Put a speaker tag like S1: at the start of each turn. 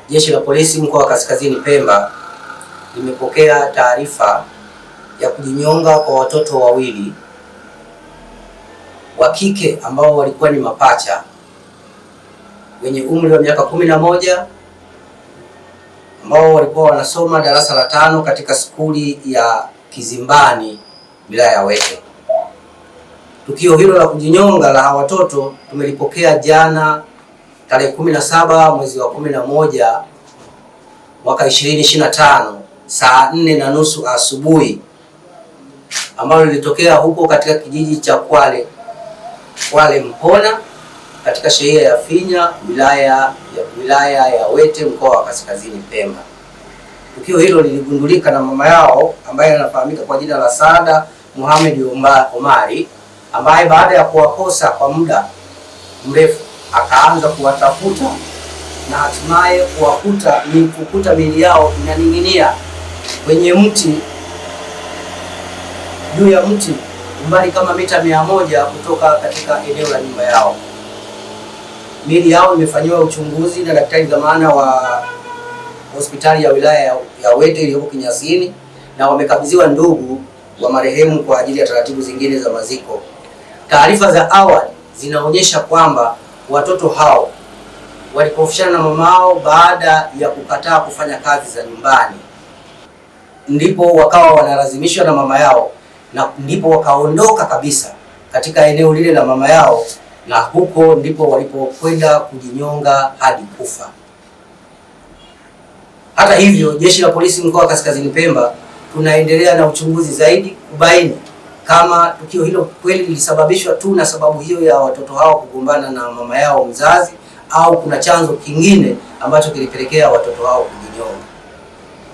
S1: Jeshi la Polisi mkoa wa Kaskazini Pemba limepokea taarifa ya kujinyonga kwa watoto wawili wa kike ambao walikuwa ni mapacha wenye umri wa miaka 11 ambao walikuwa wanasoma darasa la 5 katika skuli ya Kizimbani wilaya ya Wete. Tukio hilo la kujinyonga la hawa watoto tumelipokea jana tarehe 17 mwezi wa 11 mwaka 2025 saa 4:30 asubuhi, ambalo lilitokea huko katika kijiji cha Kwale Mpona katika shehia ya Finya wilaya ya Wete mkoa wa Kaskazini Pemba. Tukio hilo liligundulika na mama yao ambaye anafahamika kwa jina la Saada Mohamed Omari, ambaye baada ya kuwakosa kwa muda mrefu akaanza kuwatafuta na hatimaye kukuta miili yao inaning'inia kwenye mti, juu ya mti umbali kama mita 100 kutoka katika eneo la nyumba yao. Miili yao imefanyiwa uchunguzi na daktari dhamana wa hospitali ya wilaya ya Wete iliyoko Kinyasini na wamekabidhiwa ndugu wa marehemu kwa ajili ya taratibu zingine za maziko. Taarifa za awali zinaonyesha kwamba watoto hao walikofishana na mamao baada ya kukataa kufanya kazi za nyumbani, ndipo wakawa wanalazimishwa na mama yao na ndipo wakaondoka kabisa katika eneo lile la mama yao, na huko ndipo walipokwenda kujinyonga hadi kufa. Hata hivyo, Jeshi la Polisi mkoa wa Kaskazini Pemba tunaendelea na uchunguzi zaidi kubaini kama tukio hilo kweli lilisababishwa tu na sababu hiyo ya watoto hao kugombana na mama yao mzazi au kuna chanzo kingine ambacho kilipelekea watoto hao kujinyonga.